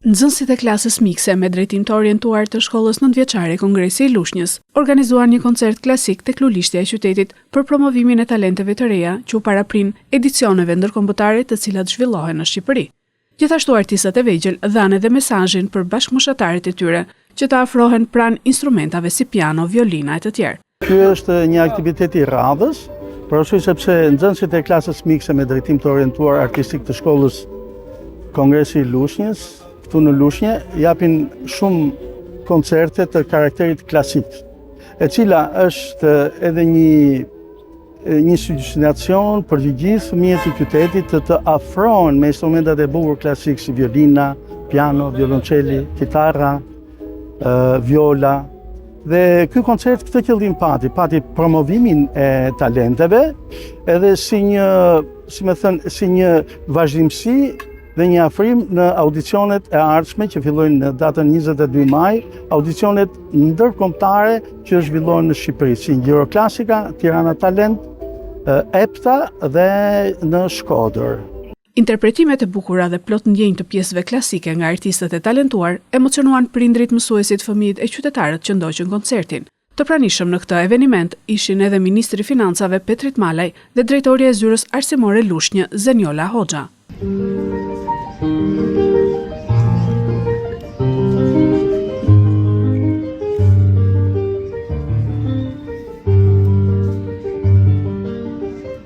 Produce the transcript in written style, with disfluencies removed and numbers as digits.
Nxënësit e klasës mikse me drejtim të orientuar të shkollës nëntëvjeçare Kongresi i Lushnjës organizuan një koncert klasik tek lulishtja e qytetit për promovimin e talenteve të reja që u paraprinë edicioneve ndërkombëtare të cilat zhvillohen në Shqipëri. Gjithashtu artistët e vegjël dhanë edhe mesazhin për bashkëmoshatarët e tyre që të afrohen pranë instrumentave si piano, violina e të tjerë. Ky është një aktivitet i radhës, për arsye sepse nxënësit e klasës mikse me drejtim të orientuar artistik të shkollës Kongresi i Lushnjës, këtu në Lushnje, japin shumë koncerte të karakterit klasik, e cila është edhe një një sugjestion për të gjithë fëmijët e qytetit të të afrohen me instrumentat e bukur klasik si violina, piano, violonçeli, kitara, viola. Dhe ky koncert këtë qëllim pati, pati promovimin e talenteve, edhe si një, si me thënë, si një vazhdimësi dhe një afrim në audicionet e ardhshme që fillojnë në datën 22 maj, audicionet ndërkombëtare që zhvillohen në Shqipëri, si Euroclassica, Tirana Talent, EPTA dhe në Shkodër. Interpretimet e bukura dhe plot ndjenjë të pjesëve klasike nga artistët e talentuar emocionuan prindërit, mësuesit, fëmijët e qytetarët që ndoqën koncertin. Të pranishëm në këtë eveniment ishin edhe ministri i Financave Petrit Malaj dhe drejtorja e Zyrës Arsimore Lushnjë, Zenjola Hoxha.